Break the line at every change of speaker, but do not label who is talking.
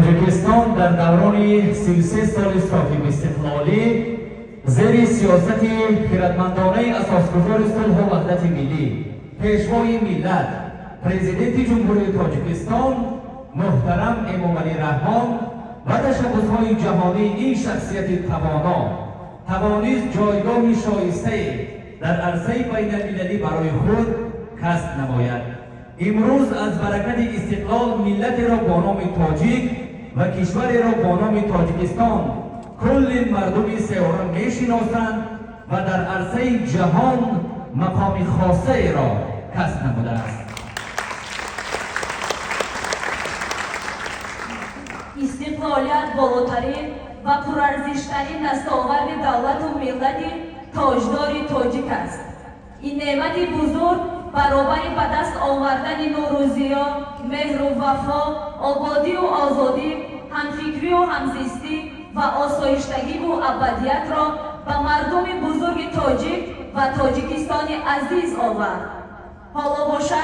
Тоҷикистон дар даврони 33 соли соҳибистиқлолӣ зери сиёсати хиратмандонаи асосгузори сулҳу ваҳдати миллӣ, Пешвои миллат, Президенти Ҷумҳурии Тоҷикистон муҳтарам Эмомалӣ Раҳмон ва ташаббусҳои ҷаҳонии ин шахсияти тавоно тавонист ҷойгоҳи шоистае дар арсаи байналмилалӣ барои худ касб намояд. Имрӯз аз баракати истиқлол миллатеро бо номи тоҷик ва кишвареро бо номи Тоҷикистон кулли мардуми сайёра мешиносанд ва дар арсаи ҷаҳон мақоми хосаеро касб намудааст.
Истиқлолият болотарин ва пурарзиштарин дастоварди давлату миллати тоҷдори тоҷик аст. Ин неъмати бузург баробари ба даст овардани нуру зиё, меҳру вафо, ободию озодӣ, ҳамфикрию ҳамзистӣ ва осоиштагиву абадиятро ба мардуми бузурги тоҷик ва Тоҷикистони азиз овард. Ҳоло бошад.